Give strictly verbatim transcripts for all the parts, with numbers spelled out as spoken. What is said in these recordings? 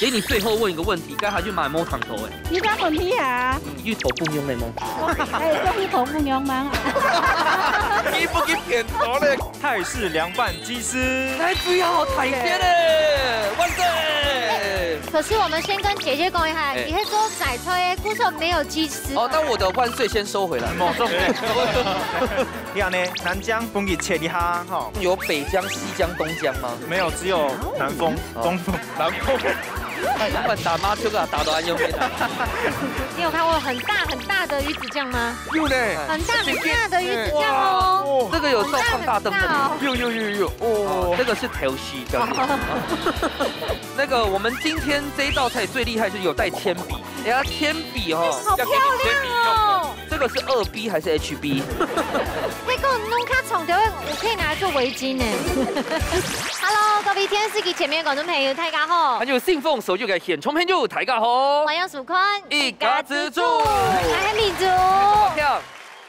給你最後問一個問題，該下就買無糖頭欸。你敢問題啊？你去投共樣个嗎？哎，這是投共樣嗎？你不給騙到嘞。泰式涼拌雞絲。來，最好海鮮欸，萬歲！可是我們先跟姐姐講一下，哎。你是說摘菜的，故所沒有雞絲。哦，那我的萬歲先收回來。哦，收回來。你好呢，南薑分佢切一下吼。有北薑、西薑、東薑嗎？沒有，只有南風、哦。東風。南風。那你們打麻將啊，打到恁樣變啊？你有看過很大很大的魚子醬嗎？有呢。很大很大的魚子醬哦。哇。這個有照放大燈的嗎？很大很大哦。有，有，有，有，哦。哦，這個是頭絲，小姐。哦。那個，我們今天這一道菜最厲害是有帶鉛筆，人家鉛筆哦，好漂亮哦。要給你鉛筆用的。 這個是二B還是HB？可以跟我弄卡長條，我可以拿來做圍巾呢。Hello，各位電視機前面的觀眾朋友，大家好。還有新豐所有个現場朋友，大家好。歡迎收看一家之煮。我係明珠。大家好。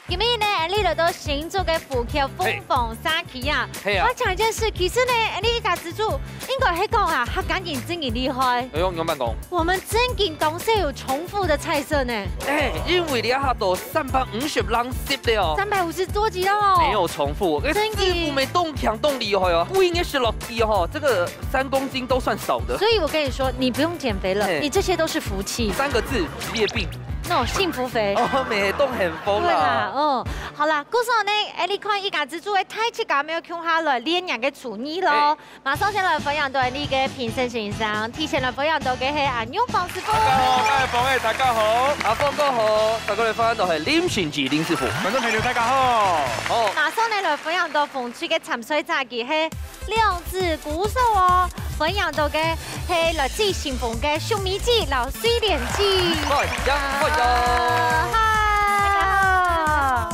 今日呢，𠊎俚來到新竹个福客鳳凰社區啊。嘿啊。我講一件事，其實呢，𠊎俚一家之煮，應該係講啊，客家人真个厲害。哎喲，你慢慢講。 我們正經當少有重複的菜色呢。哎，因為這下都三百五十零集了哦。三百五十多集了哦。沒有重複，哎，真的。師傅們當強當厲害哦，歸個食落去吼，這個三公斤都算少的。所以我跟你說，你不用減肥了，哎。你這些都是福氣。三個字，職業病。那種幸福肥。哦，每當幸福啦。對啦，哦，好啦，故所呢，哎，你看一家之煮个大自家沒有共下來練人个廚藝咯。哎。 馬上先來歡迎到𠊎俚个評審先生，第一先來歡迎到个係阿牛黃師傅。大家好，𠊎係黃欸，大家好。阿峰哥好，再過來歡迎到係林信吉林師傅。觀眾朋友大家好。好。馬上呢來歡迎到紅隊个參賽者，佢係兩子鼓手哦，歡迎到个係來自新豐个秀美姐、老水蓮姐。歡迎，歡迎。啊，嗨。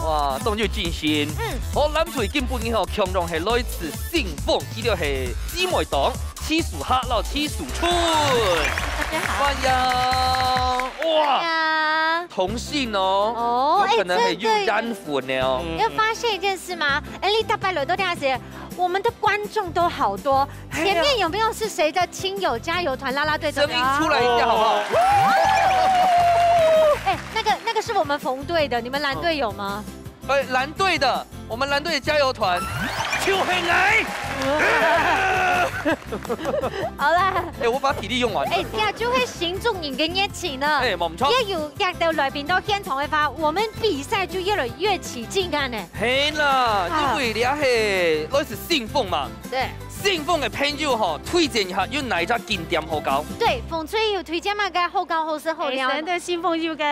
哇，動作盡新。嗯。好，藍隊今晡日吼，共樣係來自新豐，佢兜係 姊妹檔，七十五號到七十五寸。大家好。歡迎。哇，哎呀。同姓哦，哦，有可能係有緣分呢哦。哎，真的耶。你有發現一件事嗎？哎，你大家來到這下時，我們的觀眾都好多，哎呀。前面有沒有是誰的親友加油團啦啦隊的？聲音出來一下好不好？哎，那個，那個是我們紅隊的，你們藍隊有嗎？ 哎，藍隊的，我們藍隊的加油團，就係𠊎。好啦。哎，我把體力用完了。哎，這就係新竹人个熱情了。哎，無錯。也有這兜來賓到現場个話，我們比賽就越來越起勁看呢。係啦，啊。因為這係來自新豐嘛。對。新豐个朋友吼，推薦一下有哪一家景點好搞？對，紅隊有推薦麼个好搞好食好料嗎？哎，真的，新豐有个，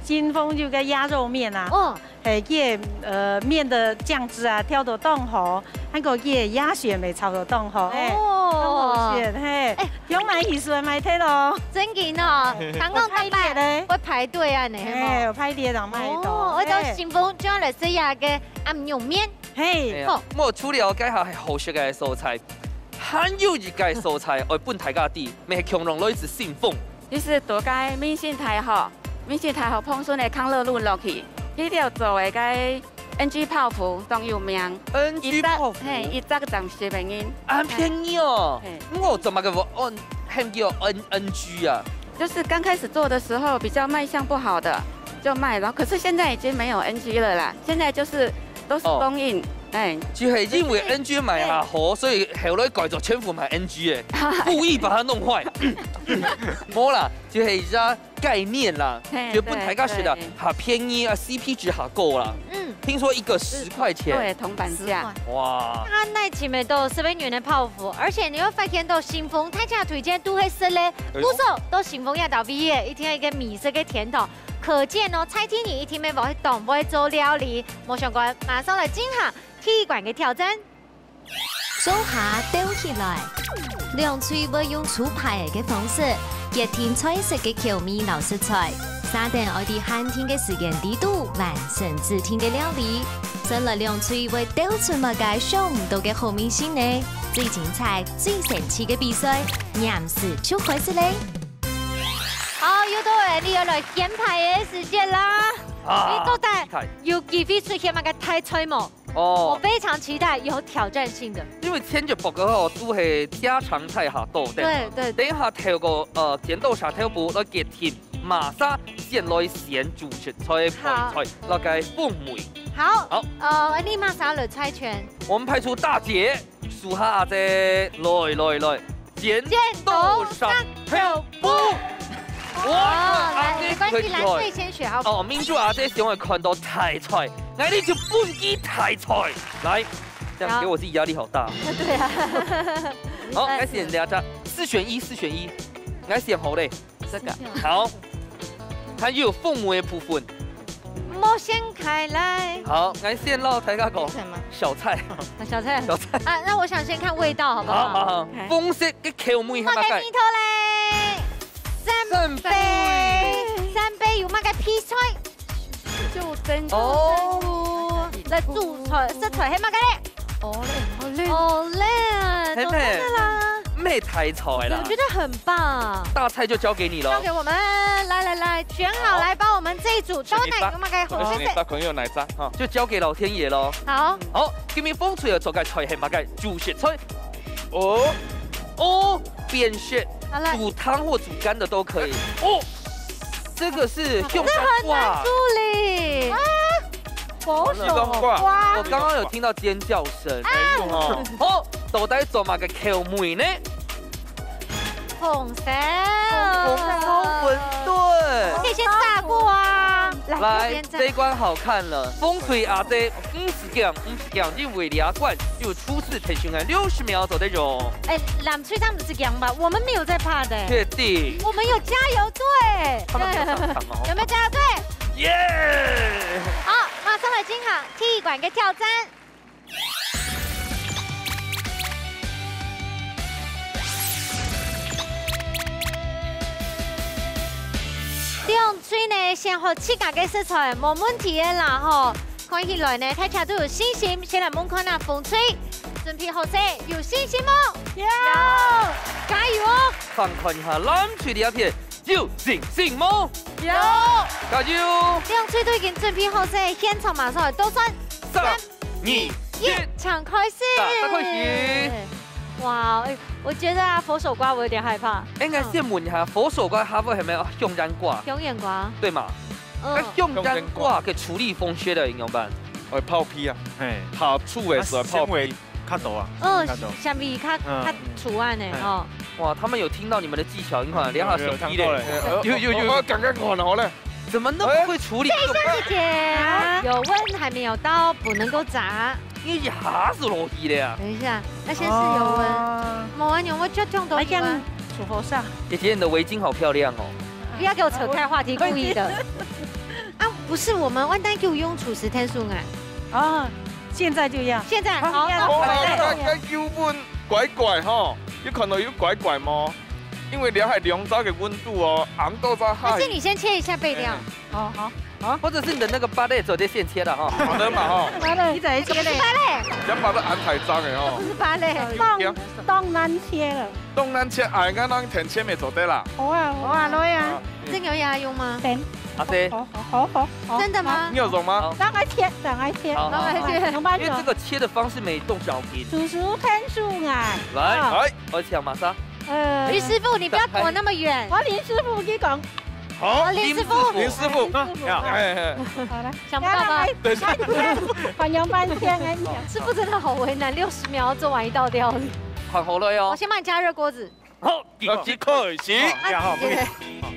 新豐有个鴨肉麵啊。哦。 係，佢个，呃，麵个醬汁啊，調到當好，還過佢个鴨血也炒到當好，係，哦。當好食，係，哎。用買起司買忒咯。真个哦，剛剛有排列咧。會排隊恁呢，係無？係，有排列人買到。哦，𠊎到新豐就愛來食這个鴨肉麵。係。係啊，好。𠊎除了該下係好食个所在，還有一个所在，愛分大家知，乜係共樣來自新豐。 就是在該明星大學，明星大學旁脣个康樂路落去，佢兜做个該N G泡芙當有名。N G泡芙？一隻，係，一隻三十个銀。恁便宜哦。係。𠊎做麼个會喊，喊佢N，NG啊？就是剛開始做的時候比較賣相不好的，就賣，然後可是現在已經沒有NG了啦，現在就是都是供應，哦。哎。就係因為NG賣較好，所以後來改做全部賣NG个，故意把它弄壞。無啦， 就係一个概念啦，係，就分大家食啦，對，對。較便宜啊，C P值較高啦。嗯。聽說一個十塊錢。對，銅板價。十塊。哇。啊，哪尋得到十个銀个泡芙，而且你會發現到新豐大家推薦都係食咧，哎喲。故所到新豐這搭位个，一定係一个美食个天堂。可見哦，在地人一定會無去當會做料理。無相干，馬上來進行第一關个挑戰。 做下鬥起來。兩隊會用抽牌仔个方式，決定菜色个口味摎食材。續等愛在限定个時間裡肚完成指定个料理。再來兩隊會鬥出麼个想毋到个好味緒呢？最精彩、最神奇个比賽，黏時就開始咧！好，又到了你要來掀牌个時間啦！啊，你到底有機會出現麼个大菜無？哦。我非常期待有挑战性的。因為千隻薄荷吼，都係家常菜下多个。對，對。等一下透過，呃，剪刀石頭布來決定，麼儕先來選主食菜、配菜，好。來个風味。好。好。呃，你麼儕來猜拳？我們派出大姐，手下阿姐，來，來，來。 剪刀石頭布。哇，哦，來，阿姐，沒關係，來，最先選，好。哦，明珠阿姐想愛看到大菜，𠊎等就分佢大菜。來，這樣給我自己壓力好大。好。對啊。好，來，來選兩隻，四選一，四選一，來選好嘞。這個。好，還有風味的部分。 莫掀開來。好，𠊎先摎大家講，什麼？小菜。啊，小菜。小菜。啊，那我想先看味道，好不好？好，好，好。OK。紅色个口味係麼个？麼个味道嘞？三杯。三杯。三杯有麼个配菜？就珍珠。哦。來主菜，食材係麼个嘞？ 哦嘞，好嘞。好嘞，係咩？總算了啦。毋係大菜啦。我覺得很棒。大菜就交給你了。交給我們，來，來，來，捲好來，幫我們這一組都來，有麼个好食个？大朋友來噻，哈。就交給老天爺咯。好。好，今日紅隊愛做个菜係麼个？主食菜。哦。哦，扁食，好了。煮湯或煮乾的都可以。哦，這個是用這很難處理。啊。 佛手瓜。我剛剛有聽到尖叫聲。哎呦吼。好，到底做麼个口味呢？紅燒。紅燒餛飩。可以先炸過啊。來，來，這一關好看了。紅隊阿姐，毋使驚，毋使驚，因為這關有廚師提醒个六十秒做得用。哎，藍隊他們是這樣吧？我們沒有在怕的。確定。我們有加油隊。他們沒有上場哦。有沒有加油隊？ 耶！好，馬上來進行踢館个挑戰。兩隊呢，選好自家个食材，無問題个啦吼。看起來呢，大家都有信心。先來問看啊，紅隊，準備好勢，有信心無？有！加油哦！看看一下藍隊這片， 有信心無？有。加油！兩隊都已經準備好勢，現場馬上來倒算。三、二、一，請開始。大家開始。哇，哎，我覺得啊，佛手瓜我有點害怕。哎，𠊎先問一下，佛手瓜客話係毋係，哦，香櫞瓜？香櫞瓜。對嘛？嗯。該香櫞瓜个處理方式愛仰般？愛泡皮啊。嘿。泡煮个時候泡皮。啊，纖維 較多啊，哦，較多。纖維較，嗯。較粗恁呢，嘿。哦。哇，他們有聽到你們的技巧，你看，嗯，連下手機嘞。有，有，有，有，有。有，有，有。我剛剛看好了。怎麼那麼會處理？等一下，姐姐，啊？油溫還沒有到，不能夠炸。你一下子落去了呀。等一下，要先試油溫。哦。無啊，你有沒有就這樣東西嗎？還這樣煮好上。姐姐，你的圍巾好漂亮哦。不要給我扯開話題，故意的。啊，不是我們，完蛋就用廚師天數啊。哦，現在就要。現在，好，好，那我們來。哦，該，該油溫怪怪吼，你看到有怪怪無？因為這係兩隻个溫度哦，紅豆沙還。還是你先切一下備料。嗯。哦，好，好。或者是你的那個芭樂做得先切了哈。好的嘛哈。芭樂，你怎麼切嘞？芭樂。這芭樂恁大隻个哦。不是芭樂。當，當難切了。當難切，哎，該當天切乜做得啦。好啊，好啊，來啊。啊。這有要用嗎？等。 阿飛。好，好，好，好，好。真的嗎？你有種嗎？好。讓他切，讓他切。好，好，好。讓他切。因為這個切的方式沒動腳筋。叔叔看書啊。來，好。來，而且馬上。呃，林師傅，你不要躲那麼遠。我林師傅，你講。好，林師傅。林師傅。林師傅。啊，哎，哎。好了。想不到吧？等一下。看楊半天啊，你講。師傅真的好為難，六十秒要做完一道料理。看好了喲。我先幫你加熱鍋子。 好，繼續開始。好，這樣吼，不行。好，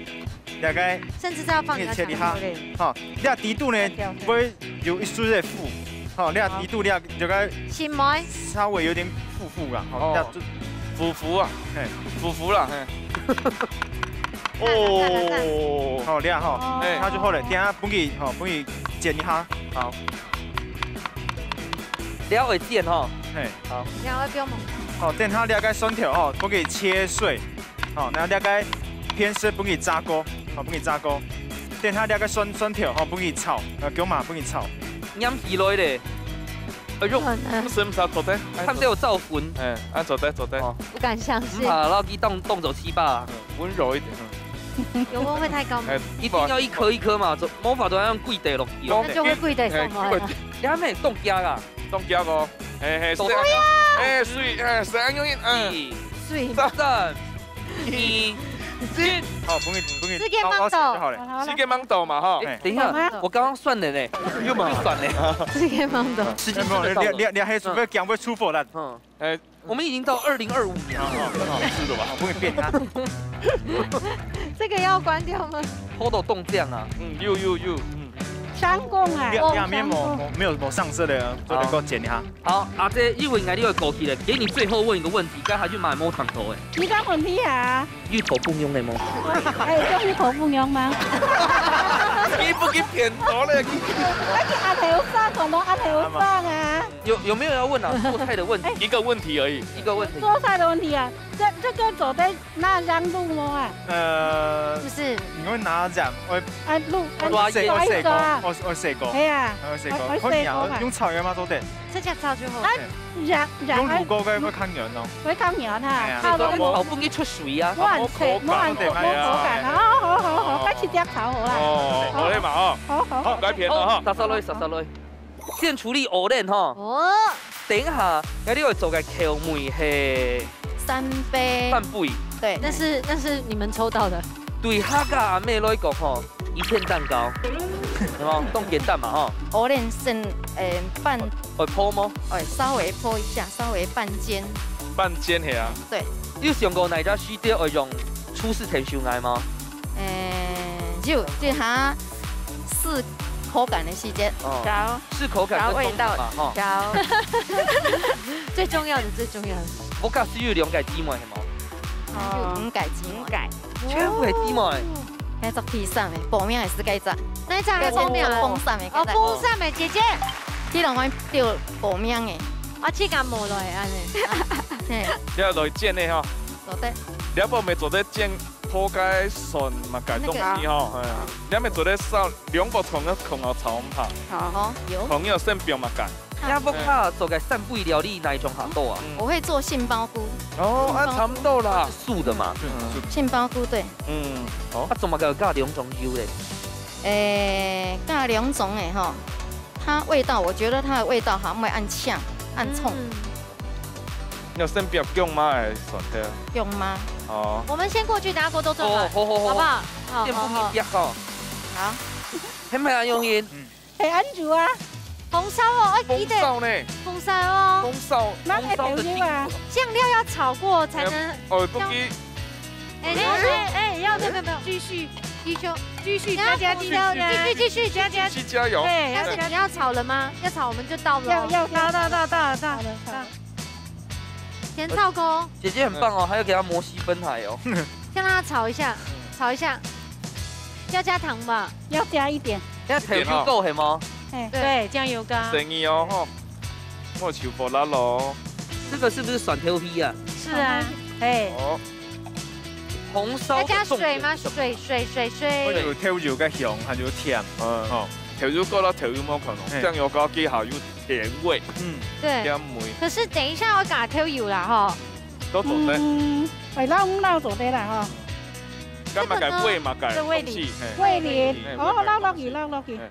大概甚至這要放你要切一下，強迫嘞。吼，這底肚呢，會有一絲的苦，吼，這底肚這就該心梅。稍微有點苦苦啦，吼，哦。這就苦苦啊，嘿，苦苦啦，嘿。讚啊，讚啊，讚。哦。好，這樣吼，哦。哎。它就好了，等下分佢，吼，分佢煎一下，好。這愛煎吼。嘿。 好。你看，我不用猛。好，等下這個蒜頭吼，分佢切碎。好，然後這個片是分佢炸過，好，分佢炸過。等下這個蒜，蒜頭吼，分佢炒，呃，薑嫲分佢炒。拈起來咧。哎喲，很難。毋使，毋使，做得。看這有燥粉。哎，啊，做得，做得。哦。不敢相信。毋怕，然後佢當，當做粢粑啊。嗯，溫柔一點，嗯。油溫會太高嗎？哎，一定要一顆一顆嘛，做，無法度用跪地落去哦。那就會跪地上來了。哎，跪地。你還沒動家啦。當遽哦，嘿嘿，是這樣，哎，水，哎，是恁樣，嗯，水。三、二、一，好，分你，分你，時間好，好，吂到就好了，好了好了時間吂到嘛，哈，哎，等一下，我剛剛算了嘞，又嘛就算了，時間吂到。時間真的到了。你你你還準備講會出貨啦？嗯，我們已經到二零二五年了。是的吧？我不會變他。這個要關掉嗎？偷偷動這樣啊，嗯，有有有，嗯，相公啊你，你還沒有沒沒有沒上色的，做得給我剪一下。好，阿姐，因為𠊎你會過去了，給你最後問一個問題，剛才就買摸糖頭哎，你講問題啊？芋頭不用的嗎？哎，叫芋頭不用嗎？你不給騙到嘞，那個阿頭上，廣東阿頭上啊，有有沒有要問啊？做菜的問題，一個問題而已，一個問題。做菜的問題啊，這這個做得拿樣弄無啊？呃，不是，你會拿樣，我啊，弄啊，抓細抓一抓啊，我我細個，係啊，我細個，我可以啊細個嘛，用炒嘅嘛，做得，這樣炒就好。啊，樣樣用滷鍋个會較軟咯。會較軟哈，哎呀炒到炒飯佢出水啊。無恁脆，無恁無口感啊，好好好好好，該直接炒好啦，哦，好嘞嘛，哦，好好好，該騙了哈，好，撒撒落去，撒撒落去。先處理芋頭吼，哦，等一下，𠊎你會做个口味係三杯，三杯，對，那是那是你們抽到的。對客家阿妹來講吼，一片蛋糕，有無？當簡單嘛吼，芋頭先，誒，拌，會泡嗎？誒，稍微潑一下，稍微拌煎。半煎係啊，對，你有想過哪隻時節會用廚師𢯭手𠊎嗎？誒，就就佢試口感的時節，哦，好，試口感跟風格嘛吼。調最重要的最重要的。屋下係有兩個姊妹係無？就五個姊妹，五個，全部係姊妹。該隻第三个，報名个係該隻，哪一隻係報名啊？風扇个該隻，哦，風扇个姐姐，你兩位都報名个，啊，自家無來安尼。嘿，你要來煎个吼，做得。你要不然做得煎破該蒜嘛，改東西吼，哎，你要做得燒兩個蔥个空好炒紅帕，好，有。朋友先不用嘛改，你屋下做个三杯料理哪一種較多啊？我會做杏鮑菇，哦，啊，差不多啦，素的嘛。杏鮑菇對，嗯，哦，啊，做麼个有加兩種油咧？誒，加兩種誒吼，它味道，我覺得它的味道好像會恁嗆、恁衝，你要先不要用嘛，哎，蒜頭，用嗎？哦，我們先過去，等下鍋都做好，哦，好好好，好不好？好先不好好。必吼。好，係毋係啊，永英？係恁樣啊，紅燒哦，哎，記得紅燒呢，紅燒哦，紅燒，那愛調油啊，醬料要炒過才能。哦，不給，哎哎哎哎，要沒有沒有沒有，繼續繼續繼續加加繼續繼續加加，去加油，但是你要炒了嗎？要炒我們就倒了哦。要要要，到到到到到到，先炒過，姐姐很棒哦，還有給她摩西分海哦。先讓它炒一下，炒一下，要加糖吧？要加一點，現在調油夠係無？哎，對，醬油膏。生意哦吼，我求佛啦咯，這個是不是蒜頭皮啊？是啊，哎，哦，紅燒要加的重點水嗎？是什麼？水水水水水。有豆油个香，還有甜，嗯，吼，豆油膏啦，豆油無可能，嘿醬油膏幾下有甜味，嗯，對，甜味，可是等一下要加豆油啦哈。都做得，嗯，會撈毋撈做得啦吼，干嘛改味嘛改這味道東西，嘿，味蕾，哦，撈落去撈落去。哎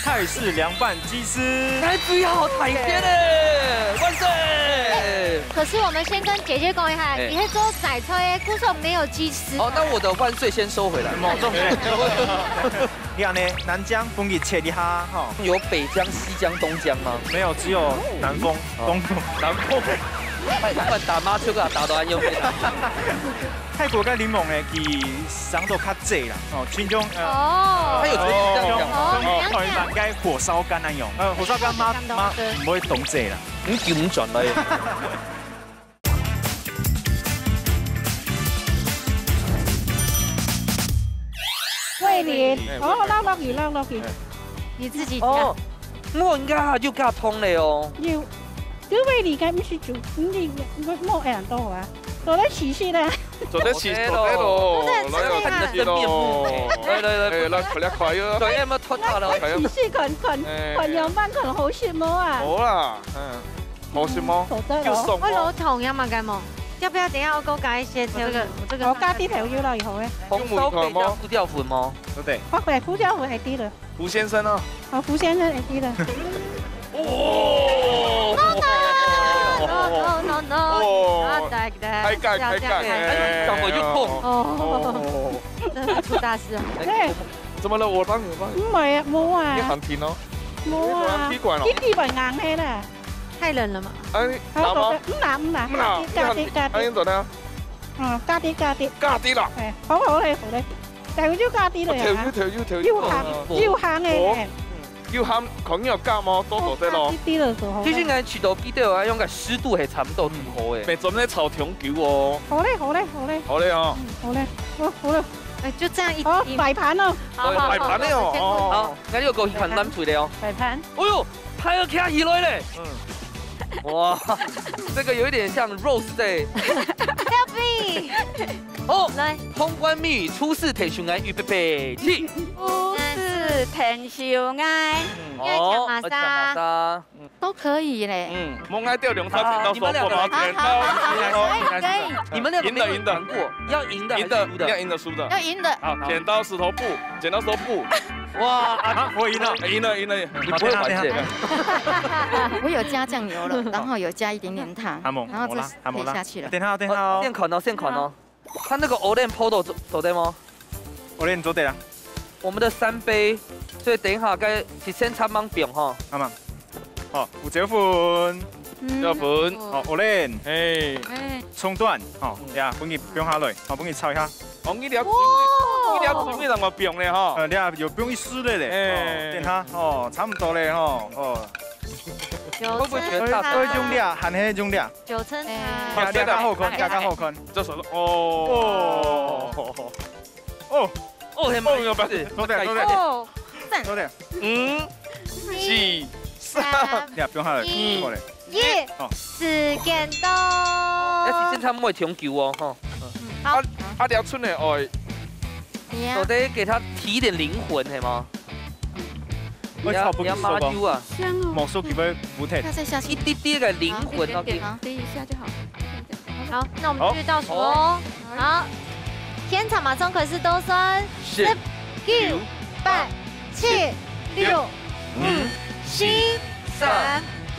泰式涼拌雞絲，哎，最好海鮮嘞，萬歲！可是我們先跟姐姐講一下，哎你係做齋菜个，故所沒有雞絲。哦，那我的萬歲先收回來。某種。你看呢，南薑分佢切一下，吼，有北薑、西薑、東薑嗎？沒有，只有南風、東風。南風，哎，不然打麻將啊，打到恁樣。泰國个檸檬呢，佢生到較濟啦，哦，其中呃，哦它有成分這樣講嗎？像像台灣个火燒柑那樣，呃，火燒柑嘛嘛毋會當濟啦。你九轉來。味蕾，哦，撈落去撈落去，你自己加。哦，我應該就加糖了哦。有，有味蕾个毋係煮，你你莫恁多啊，做得試試啦。做得試做得咯，來來試試咯，來來來，哎，來快點快哦，對，要麼脫掉了。快點，試試看看哎看樣般看好食無啊？好啦，嗯，好食無？做得哦。又送哦，我老桶要麼个無？要不要等一下我多加一些豆油？我這個我加啲豆油落去好咧，紅燒北薑胡椒粉嗎？對不對？我个胡椒粉係滴了，胡先生呢？哦，胡先生係滴了。哦，哦，哦，啊，大家，開講，開講，哎，哎，哎，等會又痛。哦，哦，真的出大事啊！哎，怎麼了？我幫你，我幫你。毋係啊，無啊。你喊停哦。無啊。你突然踢館了。一地板硬的啦。太冷了嘛。哎，你打嗎？好，好，好，毋打，毋打，毋打，加滴，加滴，加滴。哎，你怎麼樣？嗯，加滴，加滴。加滴了。哎，好，好嘞，好嘞。 但係就加啲了呀。哦，調油，調油，調油。有行，哦，哦。有行誒。哦。有行，可能要加嗎？多多的咯。哦，加啲啲了就好。其實𠊎試到比較啊，用个濕度係差不多最好誒。嗯。每種咧炒甜久哦。好嘞，好嘞，好嘞。好嘞哦。嗯，好嘞，好，好嘞。哎，就這樣一，哦，一，擺盤哦。好，好，好，擺盤了哦，好，好，好。哦。好，該就過去看藍隊了哦。擺盤。哎喲， 佢又徛起來咧。嗯。哇，這個有一點像Rose在。Help me！哦，來。通關密語，初四𢯭手𠊎，預備，起。初四𢯭手𠊎。嗯。要搶麼儕？哦，要搶麼儕？嗯。都可以嘞。嗯，莫愛掉兩三錢到手，好，你們兩個。不好意思。好，好，好，好，可以，可以。你們兩個沒有贏過，贏的，贏的。要贏的還是輸的？贏的，要贏的，輸的。要贏的。好，好。剪刀石頭布，剪刀石頭布。 哇，啊，啊，我贏了。贏了，贏了。你不會玩這個。好，等一下，等一下。我有加醬油了，然後有加一點點糖，好，然後這還無啦，還無啦。可以下去了。等一下，等一下哦。哦，先看哦，先看哦。他那個芋圓鋪到做，做得嗎？芋圓做得啊。我們的三杯，所以等一下該七千七百放哈。好嘛。哦，胡椒粉。嗯，胡椒粉。哦，芋圓。嘿。哎。蔥段，哦，嗯。呀，分佢放下來，哦，分佢炒一下。 哦，你了，哇！你了，你了，怎麼放咧吼？呃，你了，有放一絲个咧。哎。哦，等下，哦，差不多咧吼，哦。九層塔。會不會覺得大？呃，用了，還係用了。九層塔。哎。了，了較好看，哎，了較好看。這時候，哦。哦。哦。哦，很棒。哦，有辦法。多謝，多謝。哦，讚。多謝。五、四、三。三、你不用好了，二、好了。一，哦。時間到。要提前差不多挺久哦，吼。嗯，好。啊，啊，你要出來哦。你呀。到底給他提一點靈魂，係嗎？會炒不熟哦。你要麻油啊。香哦。魔術佢會不太。要再下去。一滴滴个靈魂，好，OK。一點點啊，滴一下就好。好，那我們繼續倒數哦。好。好，現場馬上開始倒算。十、九、八、七、六、五、四、三、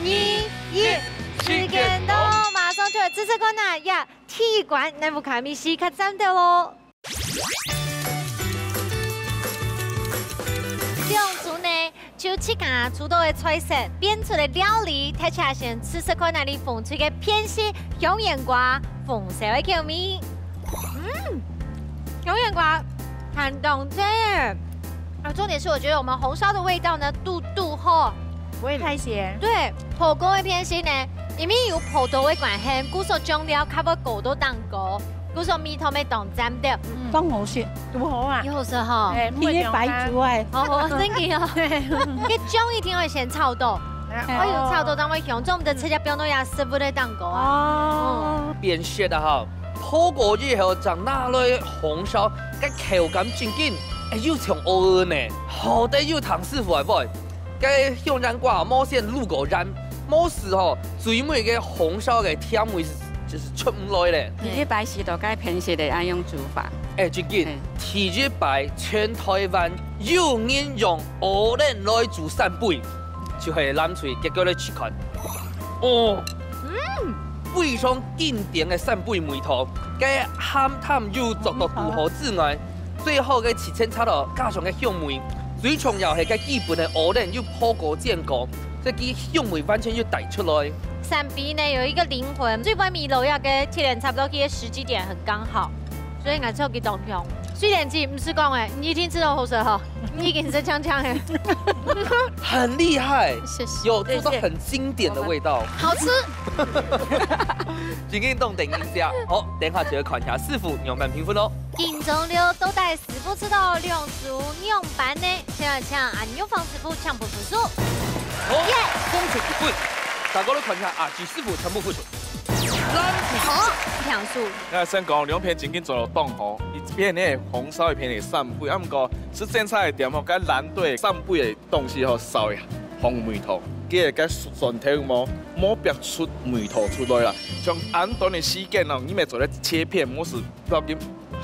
二、一。時間到，馬上就來試試看啊！呀，第一關，𠊎屋下米絲較讚兜哦。兩組呢， 就自家煮到个菜色，變出个料理，大家先試試看啊，你紅隊个片式香櫞瓜紅燒个口味。嗯，香櫞瓜還當脆耶。啊，重點是我覺得我們紅燒的味道呢，堵堵好。不會太鹹。對，火鍋个片式呢，因為有葡萄个關係，故所醬料較會膏到當高。 故所味道乜當讚兜。嗯。當好食，堵好啊。有好食吼。哎，佢个白煮哎。哦，真个哦。該醬一定愛先炒到。哎。哎喲，炒到當會香，做毋得直接放到這食物个當中啊。哦。嗯。變色啊吼，烰過以後正拿來紅燒，該口感真緊，哎，又像芋圓呢，好得有唐師傅个味。 該香櫞瓜無先滷過，然無事吼，最尾个紅燒个甜味就係出毋來咧。第一擺食到該片式个恁樣煮法。哎，真緊，嘿。第一擺全台灣有人用芋圓來煮扇貝，就係藍隊，結果來試看。哦，嗯。非常經典个扇貝味道，該鹹淡又做到堵好之外， 最後个七層塔咯，加上个香味，最重要係該基本个芋圓又烰過煎過，所以佢香味完全又帶出來。扇貝呢有一個靈魂，最尾味落去个七層塔落去个時機點很剛好，所以𠊎超級當香。雖然自己毋係講誒，你一定知道好食吼，你已經係嗆嗆誒。很厲害，謝謝。有做到很經典的味道。謝謝。好吃。緊緊動等一下，好，等一下就要看一下師傅仰般評分咯。 緊張了，到底師傅出到兩組仰般呢？先來請阿玉芳師傅全部分數。好，耶！總數一分。大家來看一下阿吉師傅全部分數。藍隊。好，兩組。𠊎先講，兩片真經做到當好，一片呢紅燒，一片呢扇貝，啊，毋過食正菜个店吼，該藍隊扇貝个東西吼少一項味道，佢个該蒜頭無，無煏出味道出來啦。像恁短个時間哦，你乜做得切片，無事 落去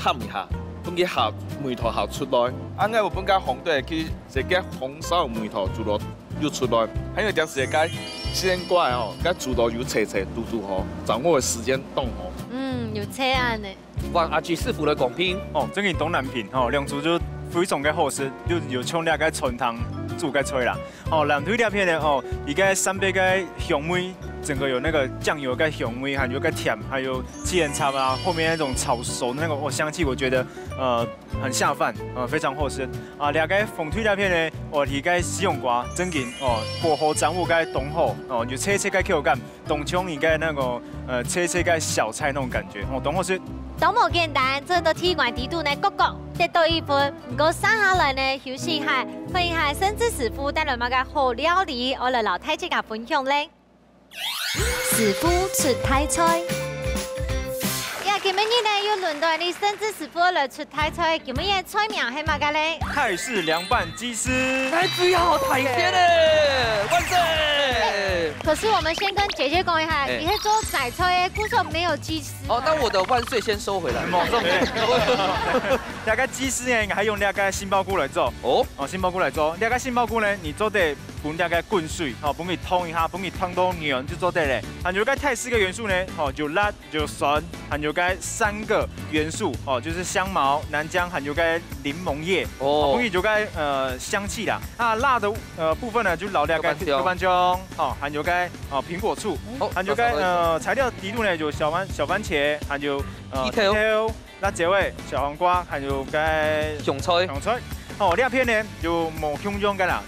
炕一下，分佢下味道下出來。啊，𠊎有分佢紅隊去，這個紅燒味道出來，又出來。還有一點係該鮮瓜哦，該煮到有脆脆、嘟嘟吼，掌握時間當好。嗯，有脆啊呢。換阿志師傅來講評。哦，這個東南品吼，兩組就非常个好食，就有像這個川湯煮个菜啦。哦，藍隊這片呢，哦，佢个三杯个香味，整個有那個醬油个香味，還有个甜，還有七層塔啊，後面那種炒熟的那個，哦，香氣，我覺得，呃，很下飯，呃，非常好吃。啊，這個紅隊這片呢，哦，佢个西洋瓜，正經，哦，火候掌握个當好，哦，有脆脆个口感。 當像一個那個，呃，脆脆个小菜那種感覺，吼，當好食。都無簡單，做到第一關底肚呢，各各得到一分。毋過，接下來呢，休息一下，看一下盛智師傅帶來麼个好料理，愛來摎大自家分享咧。師傅出大菜。呀，今晡日呢，又輪到你盛智師傅來出 大菜，今晡日个菜名係麼个咧？泰式涼拌雞絲。哎，最好，大鮮咧，萬歲！可是我們先跟姐姐講一下，哎。你係做齋菜个，故所沒有雞絲。哦，那我的萬歲先收回來。無錯。這個雞絲呢，還用這個杏鮑菇來做。哦。哦，杏鮑菇來做。這個杏鮑菇呢，你做得分這個滾水，吼，分佢燙一下，分佢燙到軟就做得咧。還有個泰式个元素呢，吼，有辣， 有酸，還有該三個元素哦，就是香茅、南薑，還有該檸檬葉哦，哦，分佢有該呃香氣啦。啊，辣的呃部分呢，就摎這个豆瓣醬。豆瓣醬哦，還有該哦蘋果醋，哦，還有該呃材料底肚呢有小番小番茄，還有呃地豆、地豆、辣椒味、小黃瓜，還有該香菜。香菜。哦，這片呢有無共樣个啦。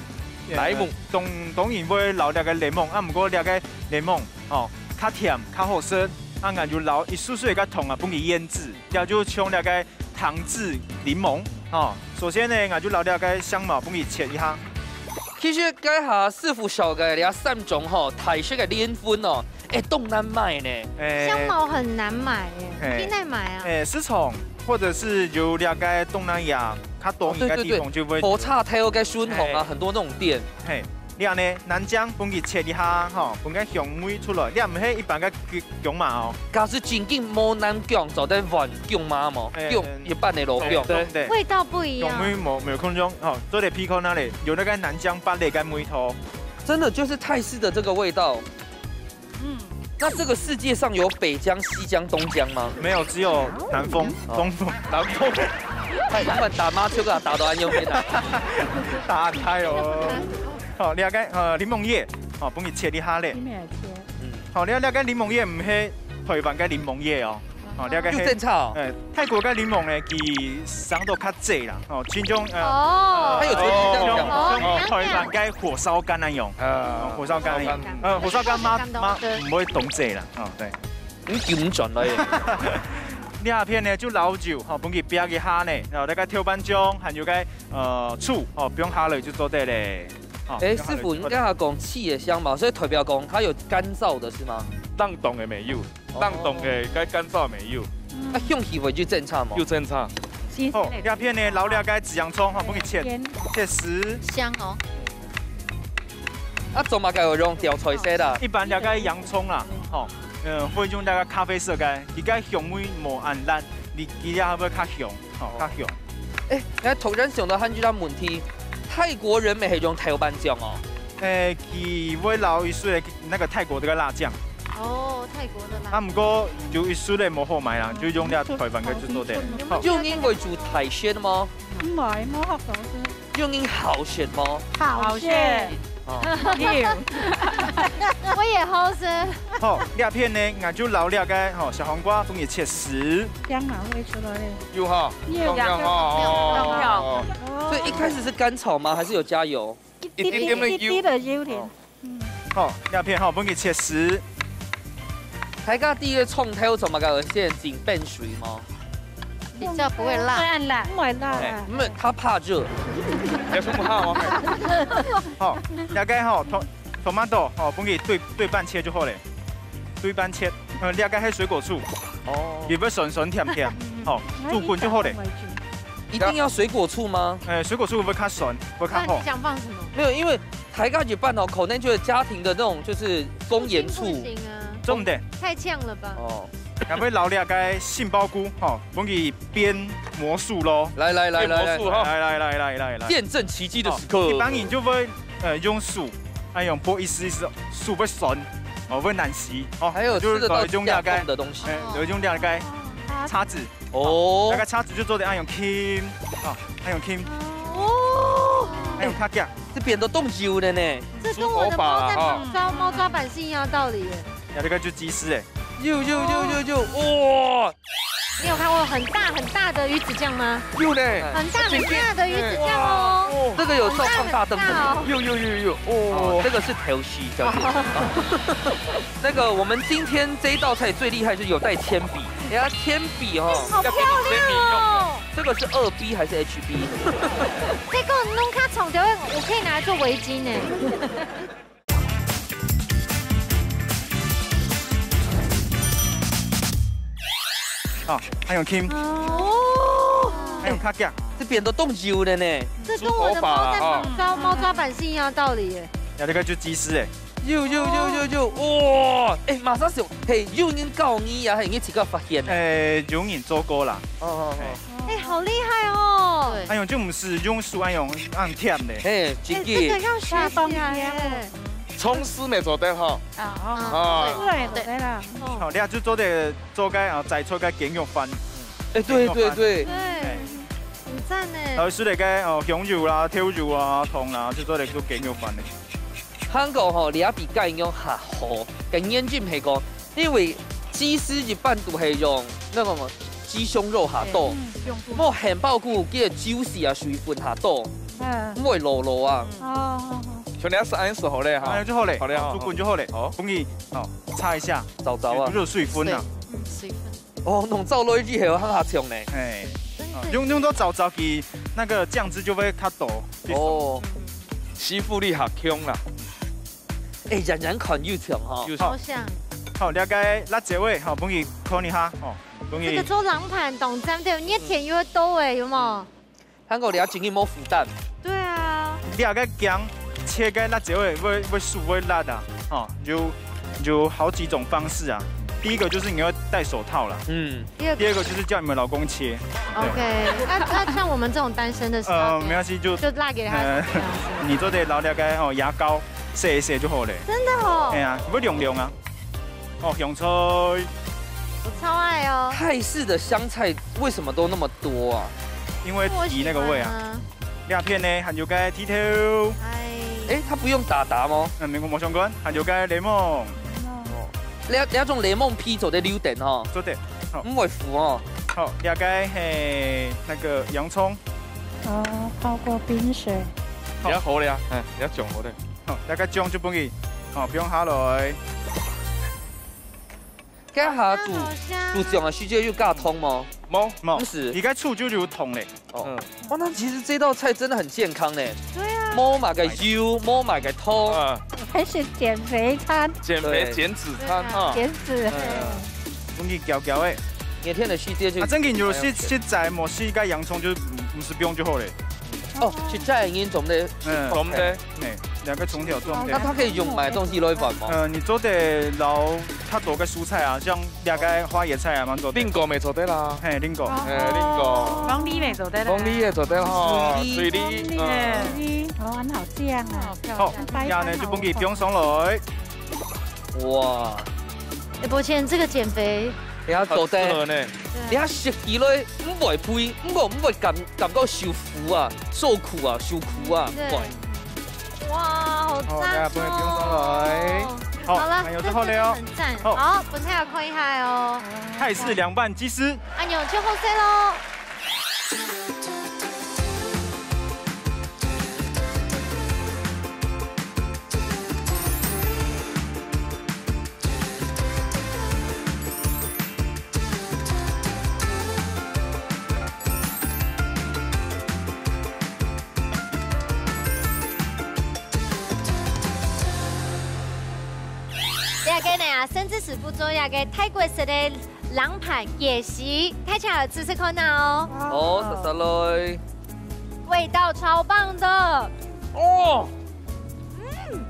檸檬。當當然會摎這个檸檬，啊，毋過這个檸檬 哦，較甜，較好食。啊，𠊎就摎一絲絲个糖啊，分佢醃製，這就像這个糖漬檸檬。哦，首先呢，𠊎就摎這个香茅分佢切一下。其實該下師傅紹介這三種吼，泰式个蓮粉哦，哎，當難買呢。哎，香茅很難買耶，嘿。去哪買啊？哎，市場或者是有這个東南亞較多人个地方就會。哦，對，對，對，火車頭个順風啊，哎。很多那種店。嘿。 這呢，南薑分佢切一下，吼，分个香味出來。這毋係一般个薑嫲哦。假使正經無南薑，做得換薑嫲無？哎，薑，一般个老薑。對，對。味道不一樣。香味無，沒有空中，吼，做得鼻看那裡，有那個南薑芭樂个味道。真的就是泰式的這個味道。嗯。那這個世界上有北薑、西薑、東薑嗎？沒有，只有南風、哦。東風。南風。哎，他們打麻雀啊，打到恁樣个啊。打開哦。 好，這个呃檸檬葉，好，分佢切一下咧。裡面切。嗯。好，這這个檸檬葉毋係台灣个檸檬葉哦。哦，這个係，有爭差哦。呃，泰國个檸檬呢，佢生到較細啦，哦，親像呃，哦。它有成分這樣講嗎？哦，像像台灣个火燒柑那樣，啊。哦，火燒柑那樣，火燒柑。呃，火燒柑嘛嘛毋會當細啦，哦，對。你緊轉來耶。這片呢就老酒，吼，分佢煸一下呢，然後再加豆瓣醬，還有个呃醋，哦，放下來就做得咧。 哦，哎，師傅，你剛才講氣的香茅，所以代表講它有乾燥的是嗎？冷凍的沒有，哦。冷凍的該乾燥沒有。嗯。啊，香氣會有爭差嗎？有爭差。新鮮的。哦，這片呢，老了該紫洋蔥，哈，分佢切，切絲。香哦。啊，做麼个會用掉菜色啦？一般了該洋蔥啦，吼，呃，會用那個咖啡色个，佢个香味無恁辣，你佢也會較香。 好，較香。哎，那突然想到還有一個問題，泰國人乜係用豆瓣醬哦？誒，佢會摎一息个那個泰國个辣醬。哦，泰國的辣。啊，毋過有一息个無好買啦，就用了台灣个就做得。好。用因為煮海鮮嗎？毋係，無法度食。用因好食嗎？好食。好食。 哦。我也好食。好，這片呢，𠊎就摎這个，吼，小黃瓜分佢切絲。香茅會出來咧。有哈，有。香香哈，有，有，有。哦。所以一開始是乾炒嗎？還是有加油？一滴，一滴，一滴的油點。哦。嗯。好，這片吼，分佢切絲。大家第一个創投做麼个會先浸冰水嗎？ 比較不會辣。不會辣。不會辣。哎，毋係，佢怕熱。有什麼怕嗎？好，這个吼，to-，tomato吼，分佢對，對半切就好咧。對半切，呃，這个係水果醋，哦。佢會酸酸甜甜，好，煮滾就好咧。一定要水果醋嗎？呃，水果醋會較酸，會較好。那你。想放什麼？沒有，因為 大家一般哦，可能覺得家庭的那種就是工研醋。不行啊。重點。太嗆了吧？哦。還會摎這个杏鮑菇，吼，分佢變魔術咯。來，來，來，來，來。變魔術哈。來，來，來，來，來，來。見證奇蹟的時刻。哦，一般人就會，呃，用手，愛用，毋好意思，意思，手會痠，哦，會難洗，哦，還有吃得到指甲縫的東西。就係用這個，哎，就係用這個叉子，哦，大概叉子就做得愛用輕，哦，愛用輕，哦，愛用較強。這邊都凍油了呢。這跟我的貓在抓，貓抓板是一樣的道理耶。呀，這個就雞絲哎。有有有有有，哇！你有看過很大很大的魚子醬嗎？有呢。很大很大的魚子醬哦。哇，這個有照放大燈的。很大很大哦。有有有有，哦，這個是頭 小姐。那個，我們今天這一道菜最厲害是有帶鉛筆，哎呀，鉛筆哦，好漂亮哦！這個是二B還是H B？這個弄卡長條，我可以拿來做圍巾呢。好，還有輕，哦，還有較強。這邊都凍油了呢。這跟我的貓在抓，貓抓板是一樣的道理耶。呀，這個就雞絲哎。 有有有有有，哇！哎，馬上想，嘿，有人教你啊，還係你自家發現的？誒，有人做過啦。哦哦哦。哎，好厲害哦！對。哎喲，就毋係用手，哎喲，恁甜的。嘿，真个。哎，這個要學起來耶。蔥絲乜做得吼。啊，啊，對，對啦。好，你就做得做个啊，摘出个雞肉飯。哎，對對對。對，很讚呢。然後係那個哦，香油啦、豆油啊、糖啦，就做得做雞肉飯的。 還過吼，這比雞肉較好，个原因係講，因為雞絲一般都係用那個雞胸肉較多，嗯，胸部。無杏鮑菇佢个juicy啊，水分較多，嗯。毋會老老啊。哦，哦，哦。像你係恁樣好咧哈。哎，就好咧，好咧哈。煮滾就好咧。好。容易哦，擦一下，燥燥啊。就有水分啊。水，嗯，水分。 哦，弄燥落去以後，還較香呢。哎，真的。哦，用，用到燥燥佢，那個醬汁就會較多。哦，吸附力較強啦。哎，遠遠看又香哈。有好香。好，這個辣椒味，好，分佢看一下，哦，分佢。這個做冷盤當讚，對，熱天又會到哎，有無？ 還過你愛真个無負擔。對啊。你這個薑切个辣椒會，會，會手會辣啊，吼，有，有好幾種方式啊。第一個就是你要戴手套啦，嗯。第二個，第二個就是叫你們老公切。OK，那，那像我們這種單身的時候，呃，沒關係，就，就辣給他，呃，這樣子。你做得拿那個，哦，牙膏洗一洗就好了。真的哦。哎呀，你不會涼涼啊。 哦，香菜。我超愛哦。泰式的香菜為什麼都那麼多啊？因為提那個味啊。我喜歡啊。這片呢，還有個剃頭。哎。哎，它不用打打嗎？嗯，沒，沒相關，還有個檸檬。檸檬。哦，這，這種檸檬皮做得留等哦。做得。好。毋會苦哦。好，這個係那個洋蔥。哦，泡過冰水。你要好了呀，哎，你要講好的。好，這個醬就分佢，好，放下來。 該下煮，好香啊。煮醬个時節有加糖無？無。無。毋係。佢个醋就有糖咧。哦。嗯。哇，那其實這道菜真的很健康呢。對啊。無麼个油，無麼个糖。啊。還是減肥餐。減肥，對。減脂餐哈。對啊。減脂。嗯。容易攪攪欸。熱天个時節就，啊，正經有食，食齋無，食个洋蔥就毋，毋使放就好咧。哦，食齋个人總得，嗯。總得。哎，兩個蔥條總得。那它可以用麼个東西來換嗎？呃，你做得撈 較多个蔬菜啊，像這個花椰菜啊，蠻多个。蘋果乜做得啦。嘿，蘋果。哦。嘿，蘋果。鳳梨乜做得啦。鳳梨乜做得吼，水梨。水梨。鳳梨。嗯。水梨，哦，很好醬啊。哦，漂亮。好，這下呢就分佢放上來。哇。哎，抱歉，這個減肥。你看做得。很適合呢。對。你看食起來毋會肥，毋過毋會感，感覺受苦啊，受苦啊，受苦啊，對。毋會。 哇，好讚哦！好，大家分佢放上來。好，好了，還有最後了哦。這真的很讚。好。好，分大家看一下哦。泰式涼拌雞絲。哎喲，就好勢咯。 這個呢啊，甚至係不做這個泰國式个冷盤雞絲，大家有試試看啊哦。哦，食食來。味道超棒的。哦，嗯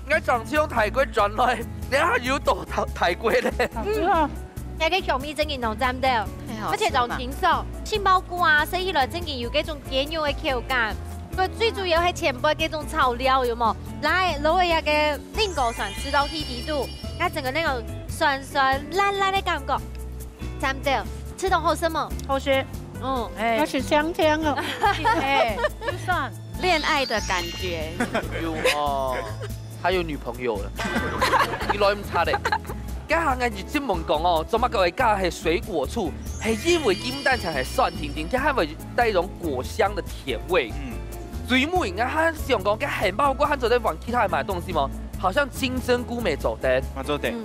，𠊎上次從泰國轉來，這下又到泰，泰國咧。好吃哦。 該個香味正經當讚到，很好吃嘛。而且當清爽，杏鮑菇啊，食起來正經有該種雞肉个口感。个最主要係前背該種草料，有無？來，摎一下个蘋果酸，食到去底肚，該整個那種酸酸辣辣个感覺，真正，食到好食無？好食，嗯，哎，那是香香哦。哎，就算。戀愛的感覺。有哦，他有女朋友了。你來毋差咧。該下个日本人講哦，做麼个會加係水果醋，係因為佢毋單淨係酸甜甜，佢還會帶一種果香的甜味。嗯。最尾應該還想講，該漢堡包還做得換其他个麼个東西嗎？好像金針菇乜做得。乜做得。嗯。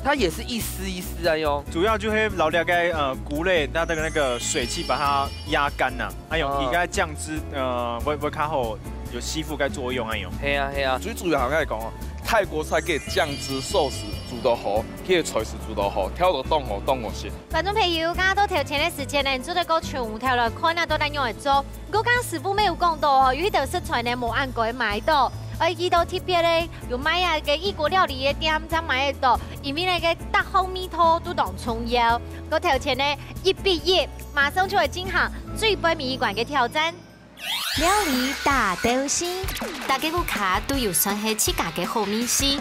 它也是一絲一絲啊喲。主要就係摎這个，呃，菇類，它的那個水氣把它壓乾吶。哎喲，哦。佢个醬汁，呃，會，會較好，有吸附个作用，哎喲。係啊，係啊。最主要還係講哦，泰國菜个醬汁、壽司煮到好，佢个菜式煮到好，調到當好，當好食。 觀眾朋友，剛剛到頭前个時間呢，你做得過從頭來看啊，到底仰般做。毋過剛剛師傅乜有講到哦，有一兜食材呢，無恁該買到，愛去到特別个有賣啊个異國料理个店正買得到，因為呢个搭好味道都當重要。過頭前呢，一比一，馬上就會進行最尾一關个挑戰。 料理大鬥敘，大家屋下都有算係自家个好味緒。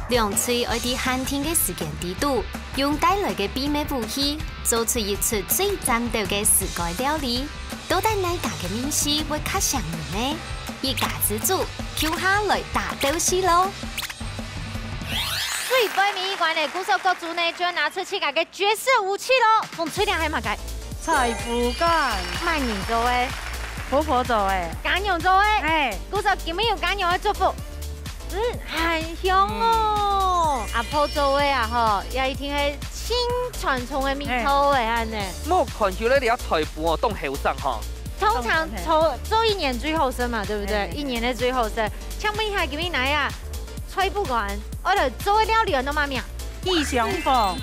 兩隊愛在限定个時間裡肚，用帶來个秘密武器，做出一出最讚鬥个自家料理。到底哪家个味緒會較餳人呢？一家之煮，共下來大鬥敘囉！最尾一關个鼓手各組呢，就要拿出自家个 絕世武器囉！風吹涼係麼个？菜脯乾。麼人做个？婆婆做个。家娘做个。哎。鼓手今晡日有家娘个祝福。嗯，很香哦。嗯。阿婆做个啊吼，也一定係盡傳統个味道个，哎。恁呢。莫看起來這菜脯哦，當後生哈。通常做，做一年最後生嘛，對不對？哎。一年个最後生。請問一下，今晡日哪一下？菜脯乾，𠊎來做个料理安到麼名？ 喜相逢。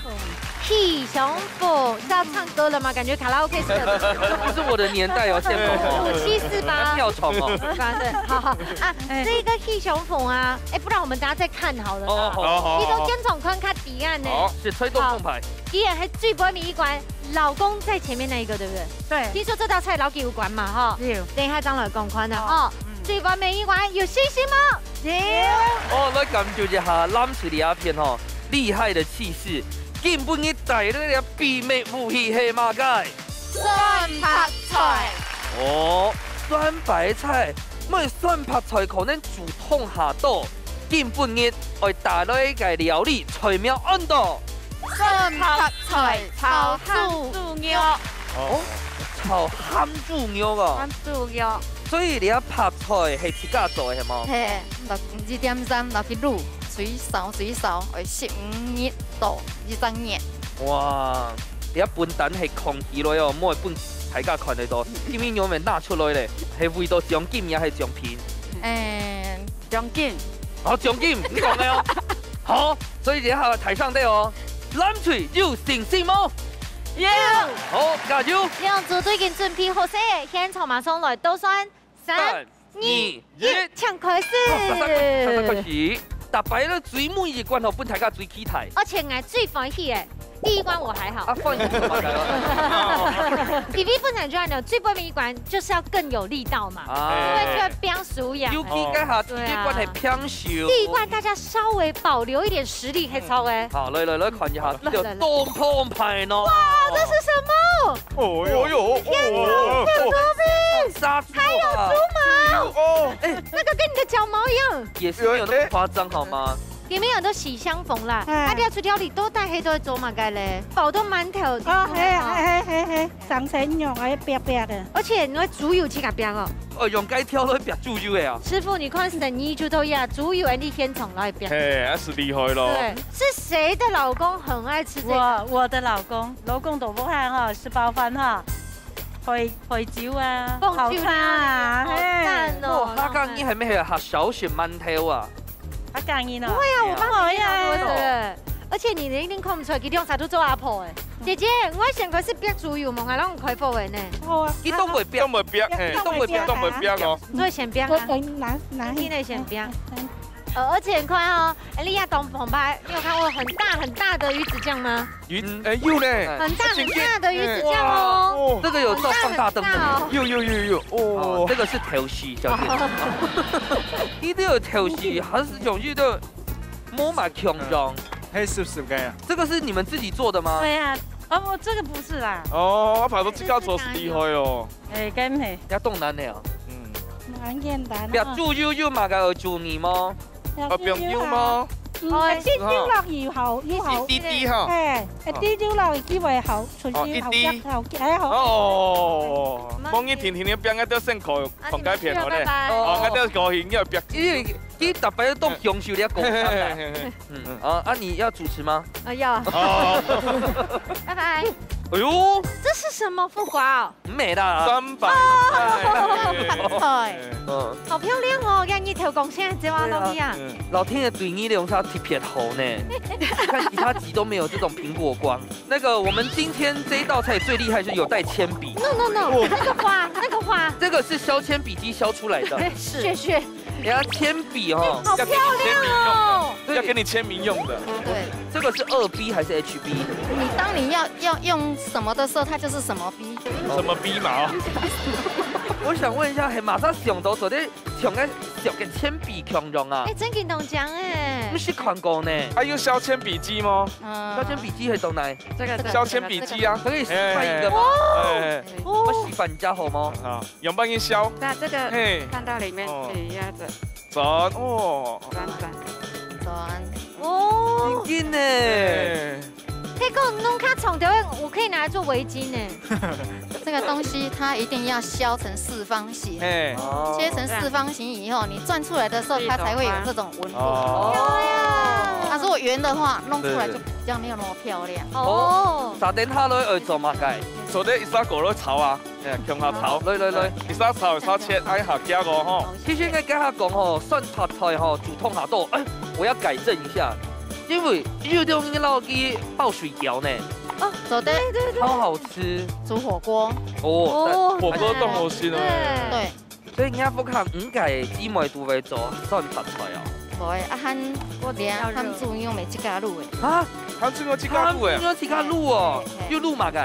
喜相逢，是要唱歌了嗎？感覺卡拉OK式的。這不是我的年代哦，現場哦。武器是吧？要跳床哦。是吧？對，好，好。啊，哎。這個喜相逢啊，哎，不然我們等下再看好了啦。哦，好。你都現場看較知恁呢。好。是吹動重牌。好。依然還最尾一關，老公在前面那一個，對不對？對。聽說這道菜摎佢有關嘛，哈。有。等一下張老公看的哦。好。嗯。最尾一關有信心嗎？ 哦，來感受一下藍隊這片吼，厲害的氣勢。今晡日帶來个秘密武器係麼个？酸白菜。哦，酸白菜，毋係酸白菜可能煮湯下肚。今晡日愛帶來个料理，菜名安到 酸白菜炒鹹豬肉。哦，炒鹹豬肉啊。鹹豬肉。所以這白菜係自家做个，係無？嘿，落，二點三落去滷，水燒水燒，愛十五日到二十日。哇，這本單係囥起來哦，莫分大家看得到，因為你們拿出來咧，係為著獎金也係獎品？誒， 獎金。好，獎金，你講个哦。好，所以這下台上的哦，藍隊有信心無？有。好，加油！兩組都已經準備好勢，現場馬上來倒算，三、三、二、二、一，一。請開始。好，馬上開始。大家咧最尾一關吼，分大家最期待。而且𠊎最歡喜个， 第一關我還好。啊，歡喜做麼个啊？因為本來就按呢，最尾一關就是要更有力道嘛，啊。因為就要拼輸贏。尤其該下第一關係拼輸。對啊。第一關大家稍微保留一點實力，可以稍微。好，來來來，看一下，來來來。這個東方牌呢？哇，這是什麼？哦喲，哦喲，天哪，哦喲，這個東西，殺豬啊！還有豬毛。哦，哎，那個跟你的腳毛一樣。也是沒有那麼誇張，好嗎？ 今晡日安到喜相逢啦，哎。啊，你愛出料理到底係愛做麼个咧？包到饅頭。哦，係啊，係，係，係，係，生鮮肉，哎，煏煏个。而且你愛豬油自家煏哦。哦，用該條來煏豬油个啊。師傅，你看生意就到呀，豬油恁樣現場來煏。嘿，還係厲害咯。對，是誰的老公很愛吃這個？我，我的老公，老公都不愛哈，食飽飯哈，配，配酒啊，放酒啊，好茶啊，好讚哦，嘿。哦，他剛剛還沒有，他少選饅頭啊。 啊，客人哦。不會啊，我幫你量多少。對不對？而且你一定看不出來，佢兩儕都做阿婆哎。姐姐，𠊎先開始煏豬油，無愛讓你開火个呢。好啊。佢都會煏。都會煏，嘿，都會煏，都會煏哦。你做先煏啊。我等拿，拿去。你來先煏。嗯，嗯。而且很快哦，哎，你也懂澎湃，你有看过很大很大的鱼子酱吗？鱼，嗯。哎，有呢。很大很大的鱼子酱哦。哇。这个有照放大灯的。很大很大哦。有，有，有，有，哦。哦，这个是头须，小姐。哦。你这个头须还是用一个摸嘛强壮。嗯。黑是不是这样？这个是你们自己做的吗？对啊，哦，这个不是啦。哦，我怕说这个做是厉害哦。 哎，跟嘿。要动难的啊。嗯。蛮简单啊。不要注意，有嘛个注意吗？哦，不用有吗？嗯，哦，滴滴落去好，又好。一滴滴哈。哎，哎，滴滴落去，佢會好，出去好，哦，一滴。好，哎，好。哦，望你天天你变个都辛苦，啊，放该片好嘞。你们去了，拜拜。哦，我都高兴，要变。因为你特别都享受了高兴。嘿，嘿，嘿，嘿。嗯，啊，啊，你要主持吗？啊，要。哦。拜拜。哎呦。这是什么副瓜哦？ 没啦。三百块。哦，看菜。嗯。好漂亮哦，今日日头光线，这碗东西啊。对啊。嗯。老天爷对你两家特别好呢。你看其他集都没有这种苹果光。那个，我们今天这一道菜最厉害是有带铅笔。No, no, no，哦。那个花，那个花。这个是削铅笔机削出来的。是。谢谢。 人家铅笔哦。好漂亮哦。要给你签名用的。对。这个是二B还是HB？你当你要，要用什么的时候，它就是什么B。什么B嘛哦？我想问一下，嘿，马上想到昨天想个小个铅笔强用啊。哎，真个当讲哎。不是看过呢。还有削铅笔机吗？嗯。削铅笔机还懂来？这个，这个，削铅笔机啊。可以示范一个吗？哎。哦。我示范一下好吗？好。 用半斤削。那这个嘿。放到里面，哦。对，压着。转，哦。转，转。转。哦。真紧呢。哎。这个弄较长条，我可以拿来做围巾呢。这个东西它一定要削成四方形，哎。哦。切成四方形以后，你转出来的时候，它才会有这种纹路。哦。漂亮。它如果圆的话，弄出来就比较没有那么漂亮。哦。哦。啥等下落去做嘛个？做得一下过来炒啊。 哎，共下炒。來，來，來。一下炒，一下切，哎，好，加个吼。其實應該跟他講吼，酸白菜吼，煮湯下肚，哎，我要改正一下，因為有種人老去包水餃呢。哦，做得。對，對，對。超好吃。煮火鍋。哦，哦。火鍋當好食呢。對。對。所以人家屋下五个姊妹都會做酸白菜哦。無誒，啊，還連還煮肉乜自家滷誒。啊？還煮肉自家滷誒？還煮肉自家滷哦，嘿，嘿。有滷麼个？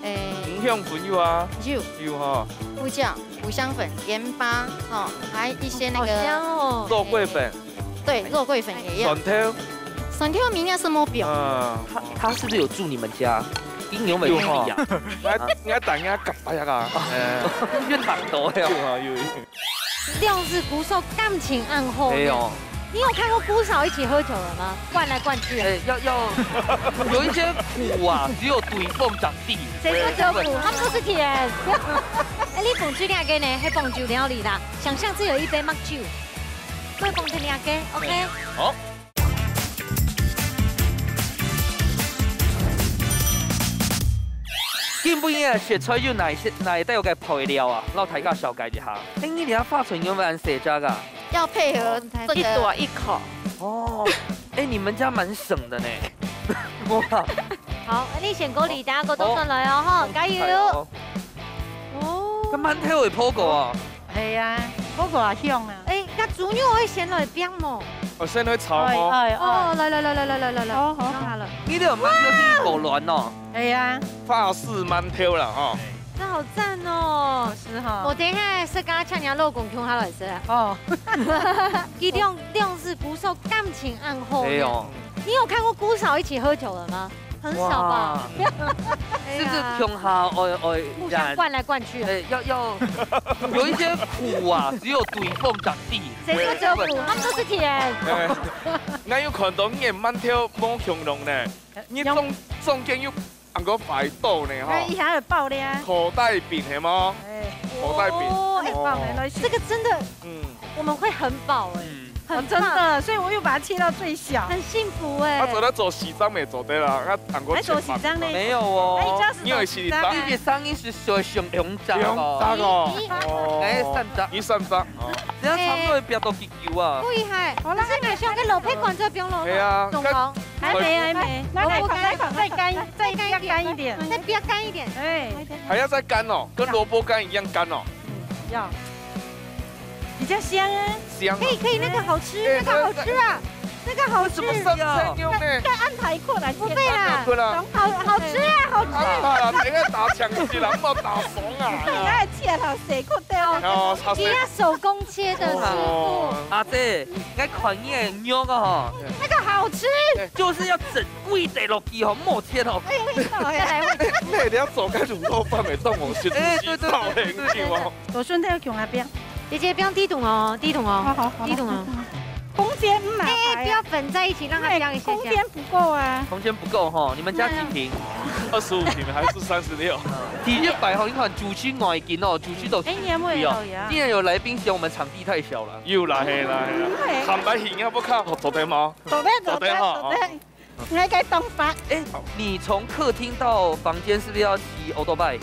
誒，五香粉有啊？有。有吼。胡椒、五香粉、鹽巴，吼，還有一些那個好香哦。肉桂粉。對，肉桂粉也要。蒜頭。蒜頭明天是目標。嗯。他，他是不是有住你們家？跟牛尾有吼。一樣。應該，應該等一下夾白啊。哎。越打多呀。有啊，有，有。 兩子姑嫂感情恁好呢。哎喲。你有看過姑嫂一起喝酒的嗎？灌來灌去啊。哎，要，要，有一些苦啊，只有對方才知。誰說只有苦？他們都是甜。哎，你捧出來个呢，還捧酒料理啦。想象只有一杯麥酒，各捧出來个，OK？好。 今晡日个食材有哪些，哪一道个配料啊？摎大家紹介一下。哎，你這花菜仰般洗隻啊？要配合這個一朵一口。哦，哎，你們家蠻省的呢。哇。好，你先過嚟，等下過倒轉來哦，吼，加油。哦。哦。該饅頭會烰過哦。 係啊，嗰個啊香啊。哎，該豬肉愛先來煸無？哦，先來炒哦。哎，哎，哎。哦，來，來，來，來，來，來，來，來，好，好。弄好了。你這有饅頭係保暖哦。係啊。法式饅頭啦，吼。這好讚哦。是哈。我等一下自家請你老公共下來食啊。哦。佢兩，兩子姑嫂感情恁好呢。哎喲。你有看過姑嫂一起喝酒的嗎？ 很少吧？哇。哎呀。是不是共下愛，愛互相灌來灌去啊？哎，要，要有一些苦啊，只有對方才知。誰說只有苦？他們都是甜。哎，𠊎有看到你个饅頭無共樣呢，你中，中間有恁个花刀呢，吼。哎，一下就爆了啊。口袋餅係無？哎。口袋餅。哦，哎，哦。這個真的，嗯。我們會很飽哎。嗯。 很棒。哦，真的，所以我又把它切到最小。很幸福哎。啊，做得做四張也做得啦，啊，還過切八張。還做四張呢？沒有哦。哎，你要是做四張啊？你个生意是做上兩張哦。兩張哦。你，你。哦。哎，三張。你三張。哦。這樣差不多會變到幾久啊？不厲害。好啦，可是你像跟老配管這邊了，哎呀，總行。還沒，還沒。來，來，來，再乾，再乾一點，再乾一點。再比較乾一點。哎。還要再乾哦，跟蘿蔔乾一樣乾哦。嗯，要。比較香啊。香啊。可以，可以，那個好吃，哎，那個好吃啊，那個好吃。怎麼上菜用呢？再安排過來，不會啦，不會啦。好，好吃啊，好吃。啊，等下打搶起來，莫打爽啊。你愛切好，誰顧得了？哦，好，你要手工切的師傅。哦。阿姊，𠊎看你个肉啊，吼。那個好吃。就是要整 歸垤落去吼，莫切吼。哎，我知道，哎。你一定要做个滷肉飯，會當我食哎，對，對，對，對，對，對。滷肉飯。我順帶要共下冰。姐姐，不要低筒哦，低筒哦，好，好，好。低筒哦。空間，嗯，哎，哎，不要混在一起，讓它冰一下下。因為空間不夠啊。空間不夠吼，你們家幾坪？二十五坪還是三十六？第一擺吼，你看主席外景哦，主席都哎，你也沒有呀。既然有來賓，嫌我們場地太小了。又來，嘿，來，嘿，來。坦白講，要不看好昨天嗎？昨天，昨天，昨天哈，昨天。 𠊎个當法。哎，你從客廳到房間是不是要騎歐多拜？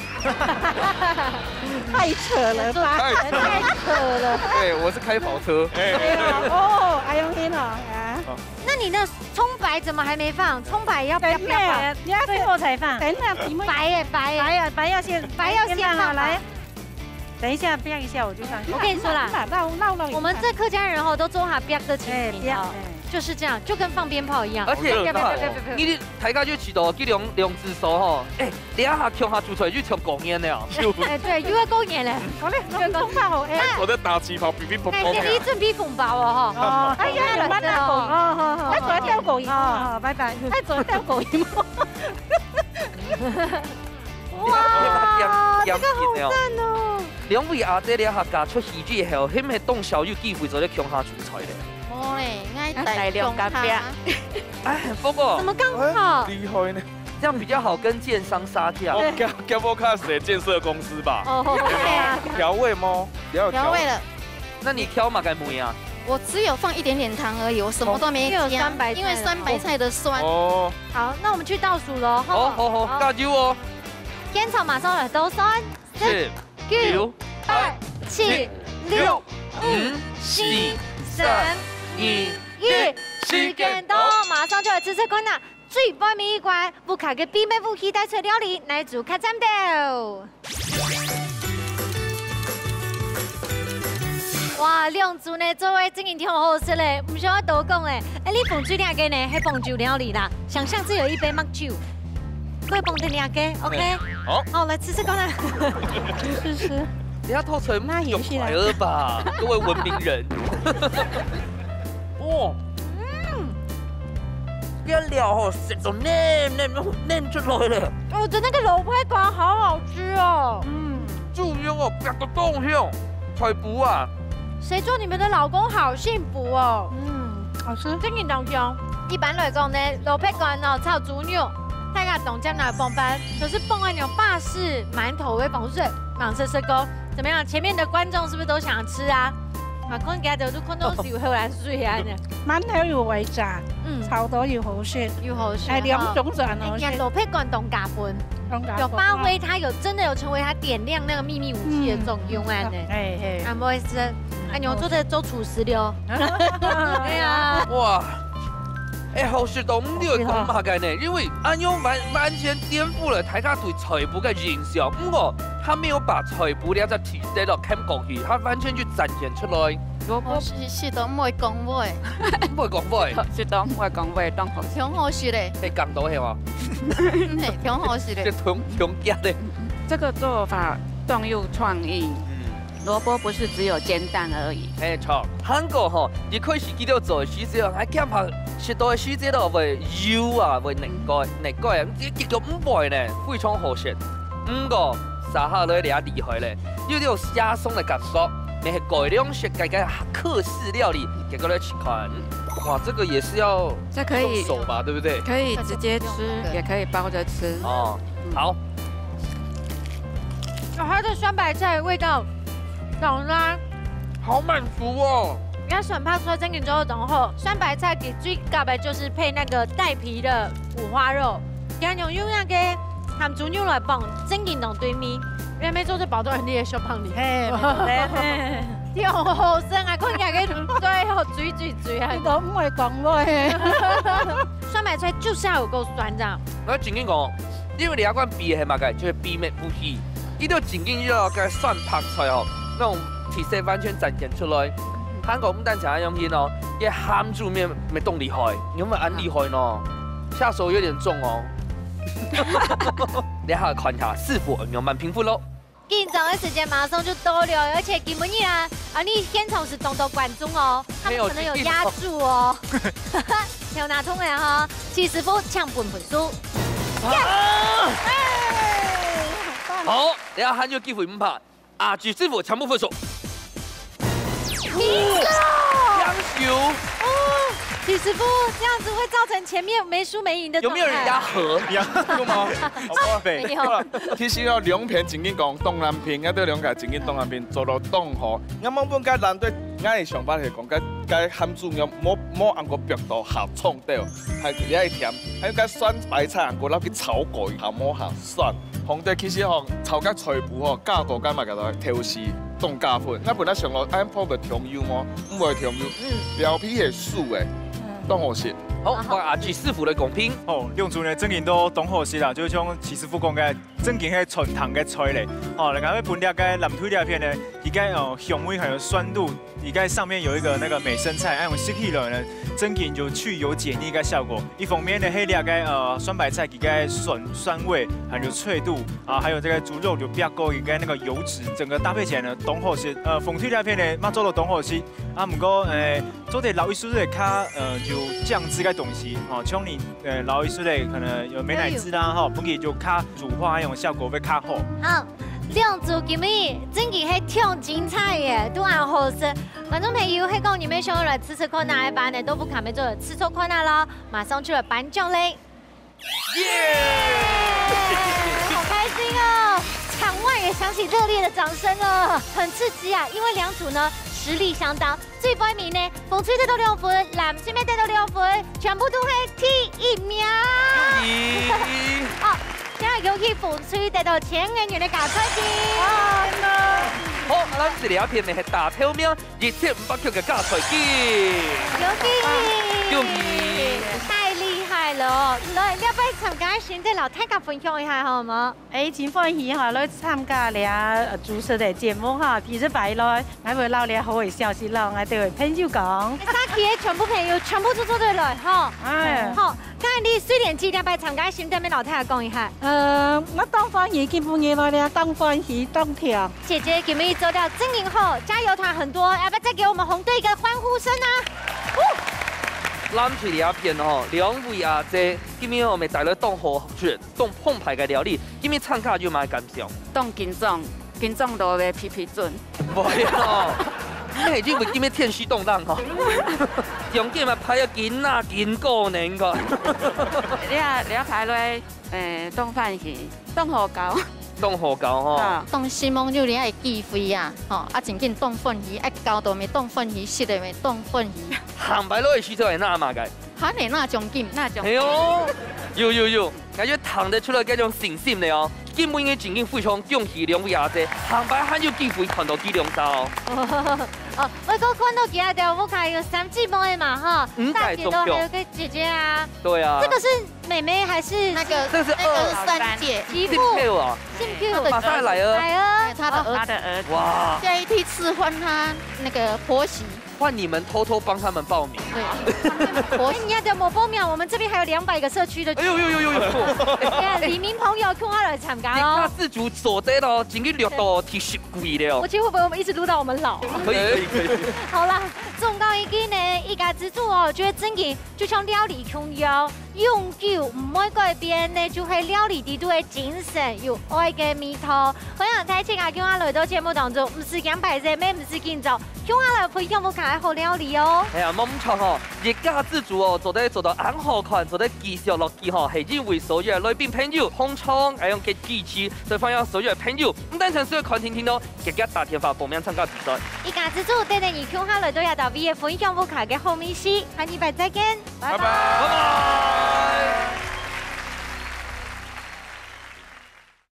太扯了吧！太扯了。太扯了。哎，我是開跑車。哎。對啊，哦，哎喲，很好啊。好。那你那蔥白怎麼還沒放？蔥白要不要，等一下，不要放？你要最後才放。等一下，題目。白耶，白耶。白啊，白要先，白要先放吧。先放啊，來。 等一下，不要一下我就上去。我跟你說啦，繞，繞，繞一下。我們這客家人吼，都做下biak的情形哦，哎，biak，哎。就是這樣，就跟放鞭炮一樣。而且，biak，biak，biak，biak，biak。你，大家就知道，這兩，兩隻手吼，哎，這下共下煮出來就像過年了。哎，對，又要過年了。好嘞，那我們通報吼，哎。我在打氣泡，乒乒乓乓。哎，你準備紅包哦，吼。哦，哎呀，有辦法哦。哦，好，好，好。哎，做得吊狗尾哦。哦，拜拜。哎，做得吊狗尾哦。 哇，這個好讚哦！兩位阿姊這下嫁出去之後，係毋係當少有機會做得共下煮菜咧？無咧，𠊎大量加班。哎，不過怎麼剛好？哎，厲害呢。這樣比較好跟建商殺價。哦，該，該不會是建設公司吧？哦，對啊。調味嗎？調，調味了。 那你挑麼个味啊？我只有放一點點糖而已，我什麼都沒加，哦，只有酸白菜的，因為酸白菜的酸。哦。好，那我們去倒數囉，吼。好，好，好，好。加油哦。現場馬上來倒算，十、十、九、九、八、八、七、七、六、六、五、五、四、四、三、三、二、二、一，一，時間到，馬上就來試試看啦。 最尾一關，屋下个秘密武器帶出料理，來煮較讚兜。哇，兩組呢，做个真經忒好食咧，毋需要多講咧。哎，你捧出這個呢，係紅酒料理啦，想像只有一杯麥酒，會捧得這個，OK？哎，好。好，來試試看啦。試試。不要偷吃，那也是啦。有快樂吧，各位文明人。哇。嗯。 這料吼，食到黏黏黏出來咧。哦，真的，那個蘿蔔乾好好吃哦。嗯。豬肉哦，煏到當香，菜脯啊。誰做你們的老公好幸福哦。嗯，好吃。真的當香。一般來講呢，蘿蔔乾哦，炒豬肉，大家當接拿來傍飯，可是傍該種巴士饅頭个方式，蠻適合哦。怎麼樣？前面的觀眾是不是都想吃啊？ 啊，看起來就看到流口水啊呢。饅頭有位炸，嗯。炒到有好食。有好食，哎，兩種都很好食。哎，蘿蔔乾當加分。當加分，有發揮它有，真的有成為它點亮那個秘密武器的作用啊呢。嗯。哎，哎。啊，不好意思，啊，你做得做廚師了。對啊。哇，哎，好食到毋知講麼个呢，因為恁樣完，完全顛覆了大家對菜脯个印象。毋過，他沒有把菜脯這隻 直接就囥過去，佢完全就展現出來。蘿蔔，哦，是，是都毋會講話。毋會講話。是都毋會講話，當好笑。挺好食个。係講到係無？係，挺好食个。這挺，挺假个。這個做法當有創意。嗯。蘿蔔不是只有煎蛋而已。係，著。還過吼，一開始佢兜做个時節，還驚怕食到个時節都會油啊，會膩過，膩過啊，結，結果毋會呢，非常好食。毋過，續下來這厲害咧。 又有蝦鬆个感覺，乜係改良式个个客式料理，結果來試看。哇，這個也是要，這可以，用手吧，對不對？可以直接吃，對。也可以包著吃。哦，嗯。好。哦，它的酸白菜味道，當香。好滿足哦。你看酸白菜真經做得當好，酸白菜佢最合个就係配那個帶皮的五花肉， 佢用，用該个鹹豬肉來傍，真經當對味。因為做得飽到你个小胖里。係，無錯，係。你好好食啊，看起來个嘴吼，嘴嘴嘴啊。你都毋會講話嘿。酸白菜就是要有夠酸這樣。𠊎正經講，因為你愛講秘係麼个，就係秘密武器。佢兜正經要个酸白菜吼，該種氣勢完全展現出來。還過毋單淨恁樣形哦，佢鹹度乜，乜當厲害，有無恁厲害呢？下手有點重哦。等下看一下師傅有沒有滿評分咯。緊張的時間馬上就到了，而且今晡日啊，啊，你現場是當多觀眾哦，他們可能有壓注哦。沒有。頭那痛了哈，徐師傅請分分數。啊！哎，很棒。好，等下還有機會毋怕。 阿志師傅全部分數。贏了！優秀！哦，徐師傅，這樣子會造成前面沒輸沒贏的狀態。有沒有人壓和？壓和嗎？好吧，沒有。其實哦，兩片正經講，東南片，𠊎對兩個正經東南片做到當好。𠊎問問該藍隊，𠊎个想法係講，該，該鹹豬肉無，無恁个逼到下重掉，還有這一點，還有該酸白菜，還過拿去炒過，好無好酸。 紅隊其實吼，炒个菜脯吼，加多加麼个來調味，當加分。𠊎本來想講，恁樣會重油無？毋會重油，嗯。表皮係酥个，嗯。當好食。好，換阿志師傅來公平。哦，兩組呢，正經都當好食啦，就像徐師傅講个，正經係傳統个菜咧。哦，另外分這个藍隊這片呢，佢个，哦，香味還有酸度，佢个上面有一個那個美生菜，愛用食起來呢，正經有去油解膩个效果。 一方面呢，係這个，呃，酸白菜佢个酸，酸味，還有脆度啊，還有這個豬肉有比較高一個那個油脂，整個搭配起來呢，當好食。呃，紅隊這片呢，嘛做到當好食。啊，毋過，呃，做得撈一息仔較，呃，有醬汁个東西，吼，像你，呃，撈一息仔可能有美乃滋啦，吼，本身就較乳化，那種效果會較好。好，兩組今晡日正經係當精彩耶，都恁好食。 觀眾朋友，係講你兜想愛來試試看哪一班个豆腐乳，乜做得試試看啊咯，馬上就來頒獎咧。耶！好開心哦！場外也響起熱烈的掌聲哦，很刺激啊！因為兩組呢實力相當，最背尾呢，紅隊得到兩分，藍隊乜得到兩分，全部都係第一名。恭喜！哦，現在恭喜紅隊得到千元个加菜金。哇！好，咱這條片呢係打頭名， 一千五百塊个加菜金。恭喜！恭喜！太厲害了哦！來，這擺參加个心得摎大家分享一下好無？欸，真歡喜哈，來參加這，呃，主持个節目哈，平時擺來，𠊎會摎這好个消息摎𠊎兜个朋友講。欸，社區个全部朋友全部都做得來哈。欸。好，該你水蓮姊這擺參加个心得，乜摎大家講一下。呃，𠊎當歡喜，今晡日來這，當歡喜，當暢。 姐姐今晡日做到真好，加油團很多，要不要再給我們紅隊一個歡呼聲啊？藍隊這片吼，兩位阿姐，今晡日𠊎兜帶來當好食、當澎湃个料理，今晡日參加有麼个感想？當緊張，緊張到會咇咇顫。毋會哦，你係因為今晡日天時當冷吼，中間嘛排啊緊啊緊過呢，應該。這，這排來，欸，當歡喜。 當好搞。當好搞吼。啊。當希望有這个機會啊，吼，啊，真緊當歡喜，愛搞到乜當歡喜，食个乜當歡喜。下擺落去時陣會拿麼个？還會拿獎金，拿獎金。哎喲，有有有，感覺聽得出來這種信心了哦。今晡日真經非常恭喜兩位阿姐，下擺還有機會看到佢兩儕哦。哦，我講看到佢啊，就屋下有三姊妹嘛，吼，五代同堂。大姐都還有個姐姐啊。對啊。這個是 妹妹還是那個，這是二，那個是三姐。媳婦？新配偶啊。新配偶。馬上來啊。來啊。欸，他的兒子。他的兒子。哇。下一梯次換他那個婆媳。換你們偷偷幫他們報名。對，換他們婆媳。欸，你要怎麼報名？我們這邊還有兩百個社區的。哎呦呦呦呦呦！哎呀，里民朋友，共下來參加哦。你看自主所在咯，已經錄到第十季了哦。我覺得會不會我們一直錄到我們老？可以可以可以。好啦，總講一句呢，一家之煮哦，我覺得真的就像料理共樣， 永久毋會改變个，就係料理裡肚个精神，有愛个味道。歡迎大家共下來到節目當中，毋使驚敗勢，乜毋使緊張，共下來分享屋下个好料理哦。哎呀，無毋著吼，一家之煮哦，做得做到恁好看，做得繼續落去吼，係因為所有个來賓朋友捧場，還有个支持，所以歡迎所有个朋友，毋單淨係看定定哦， 直接打電話報名參加比賽。一家之煮，等等你共下來到這搭位个分享屋下个好美食，下禮拜再見，拜拜。拜拜。